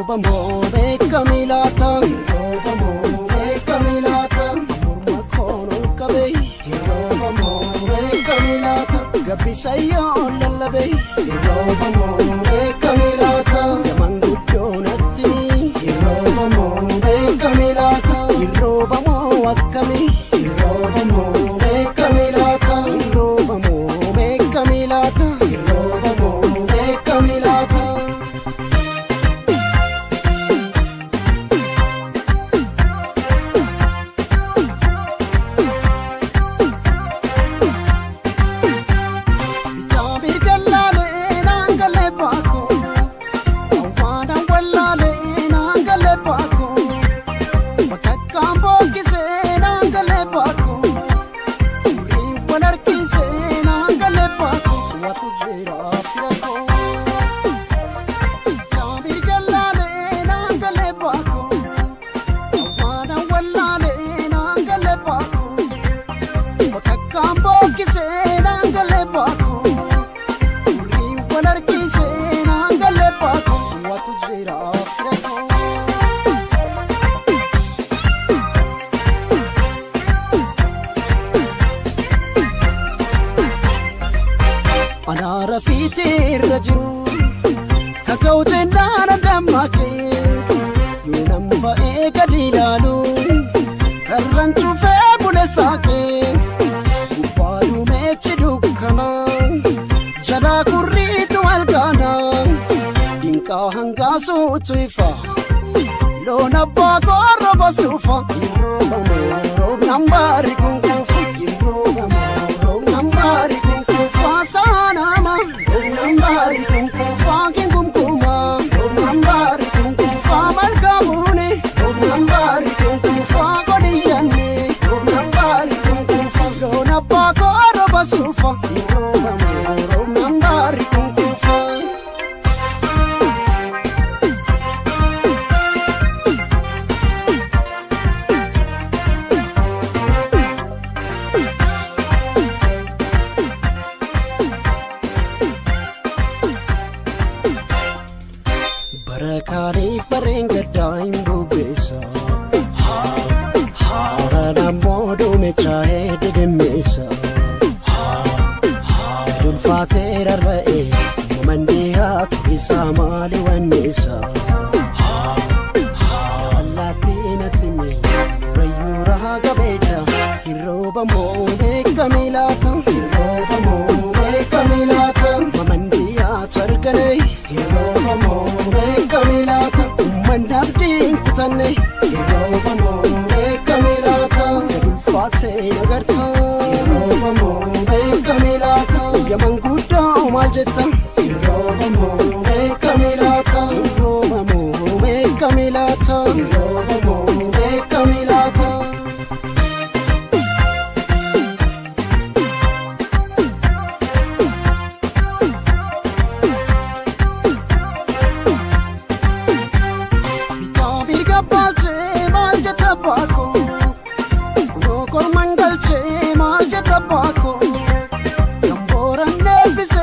Hirroobamoo beekamii laata? Hirroobamoo beekamii laata? Morma koon ol qabee. Hirroobamoo beekamii laata? Gabbisa yoo lallabee. Hirroobamoo beekamii laata? Gaman guddoo natti mi. Hirroobamoo beekamii laata? Hirroobamoo akkamii? Hirroobamoo beekamii laata? Hirroobamoo beekamii laata? Hirroobamoo beekamii laata? Anaara fiitee irra jiru kaka'u jennaan dammaqee yoo nama ba'ee gadi ilaalu karran cufee bule saaqee gubbaa duumeechi dukkana jalaa kurriitu algaana dinqaa hangaasuutu ifa loon abbaa korroba basuufa hirroobamoo roobnaan baari kunkuufa hirroobamoo roobnaan baari kunkuufa saanama roobnaan baari kunkuufa kinkumkuma roobnaan baari kunkuufa malkamuune roobnaan baari kunkuufa godhiyyanne roobnaan baari kunkuufa loon abbaa korroba basuufa hirroobamoo roobnaan baari kunkuufa. Barakaariif barreen gaddaa hin bubbeessa. Haaraan ammoo duumechaa didimmeessa. Ulfaatee rarra'ee mandii haatu isaa maali wanneessa. Allaattii natti mee rayyuu rahaa qabeeta. Hirroobamoo beekamii laata? Hirroobamoo beekamii laata? Mamandii haatu arganee. Hirroobamoo beekamii laata? Uummanni abdii hin kutanne. Hirroobamoo beekamii laata? Gad ulfaatee nagarta. Hirroobamoo beekamii laata? Yaman guddaa maal jetta? Hirroobamoo beekamii laata? Hirroobamoo beekamii laata? Hirroobamoo beekamii laata? Bitaa mirga baalchee maal jetta baakoo? Kunoo korman galchee maal jetta baakoo? Kan booran eebbisee.